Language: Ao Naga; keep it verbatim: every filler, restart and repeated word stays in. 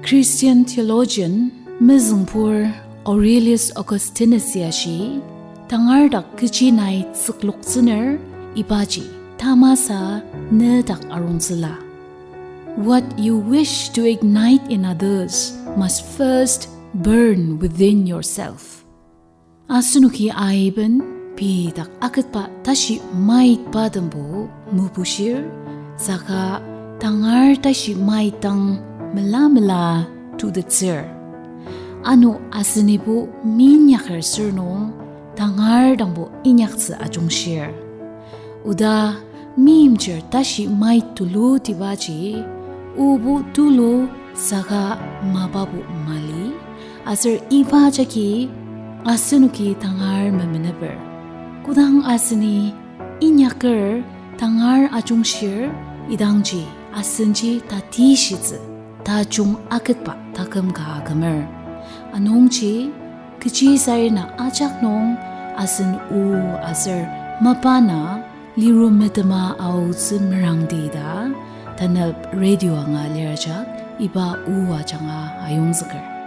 Christian theologian mezüngpur Aurelius Augustinus-i ashi, tangar dak kechi nai tsükloktsüner ibaji tamasa ne dak arongtsüla. What you wish to ignite in others must first burn within yourself. Asenoki aiben pei dak aketba tashi maitba tembo mebushir, saka tangar tashi mait dang mela mela tutettsür. Ano asenibo minyaker sür nung tangar dangbo inyaktsü ajungshir. Oda meimchir tashi mait tulutibaji, obo tulu saka mapabo mali, aser iba jagi asenoki tangar memeneper. Kodang aseni inyaker tangar ajungshir, idangji asenji tatishitsü tajung aketba taküm ka akümer. Anungji kechi sarena ajak nung asen o aser mapa na lirum metema aotsü merangdi ta, tanep radio anga lir ajak iba o ajanga ayongzüker.